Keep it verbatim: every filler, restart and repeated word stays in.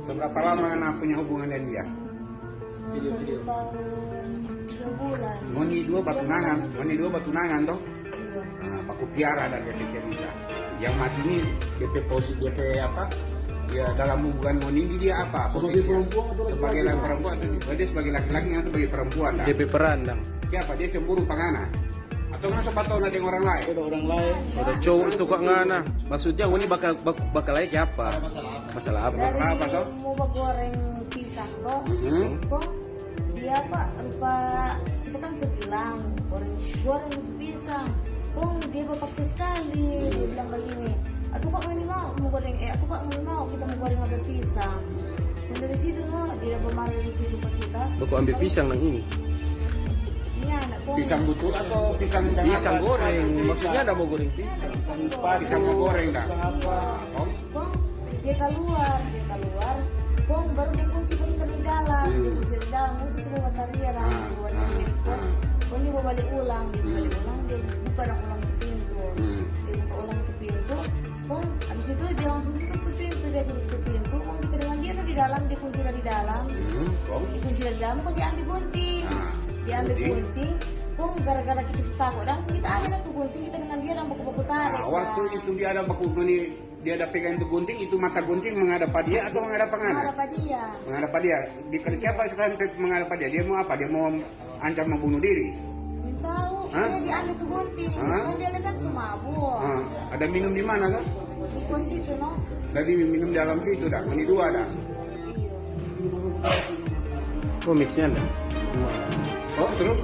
Seberapa lama ngana punya hubungan deng dia? Satu tahun sebulan. Ngoni dua batunangan, ngoni dua batunangan to? Iya. Nah, baku piara dan dia pe cerita. Yang mati ni, dia pe posisi, dia pe apa? Ya, dalam hubungan ngoni ni dia apa? Sebagai Posisinya? perempuan atau laki-laki? Sebagai laki-, perempuan atau dia? Oh, dia sebagai laki-laki yang sebagai perempuan dah. Dia pe peran dang. Dia apa? Dia cemburu pa ngana? Atau ngana so patona deng orang lain? Ada orang lain. Ada cowok suka ngana. Maksudnya ngoni bakal bak- bakal lagi apa? Masalah apa? Masalah apa, so? Mau bagoreng pisang to. Hmm. Kong dia apa rupa kita kan so bilang goreng goreng itu pisang. Kong dia bapaksa sekali. Dia bilang begini, "Atu kok ngoni mau mau goreng eh atu kok ngoni mau kita mau goreng apa pisang." Kong dari situ no dia bamarah dari situ pa kita. Baku ambil pisang nang ini. Ini anak kong. Pisang butul atau pisang Pisang apa? goreng. Pisang Maksudnya ada mau goreng pisang. Pisang Pisang mau goreng dah. Iya. Kong? Kong dia keluar, dia keluar. Kong baru dia kunci pintu di dalam, dia kunci di dalam, itu semua buat dia lah, Ah, buat ah, dia. ah. Kong dia mau balik ulang, dia mau balik ulang, dia buka dan ulang pintu. Hmm. Dia buka ulang tu pintu. Kong abis itu dia langsung tutup tu pintu, dia tutup tu pintu. Kong kita dengan dia tu di dalam, dia kunci dari dalam. Hmm. Kong? Dia kunci dari dalam, kong dia ambil gunting. Ah, Dia ambil gunting. Gunting. Kong gara-gara kita so tako dang, kita ambil tu gunting, kita dengan dia dang baku-baku tarik. Nah, waktu Nah. Itu dia ada baku ngoni, dia ada pegang itu gunting, itu mata gunting menghadap pa dia atau menghadap pa ngana? Menghadap pa dia. Menghadap pa dia. Di kali apa sekarang pe menghadap pa dia? Dia mau apa? Dia mau ancam mau bunuh diri? Minta tahu, Hah? dia diambil tu gunting. Hah? Kan dia lihat kan so mabuk. Ah, ada minum di mana kan? Di kos itu no. Tadi minum dalam situ dah, ini dua dah. Iya. Oh, mixnya ada. Oh, terus?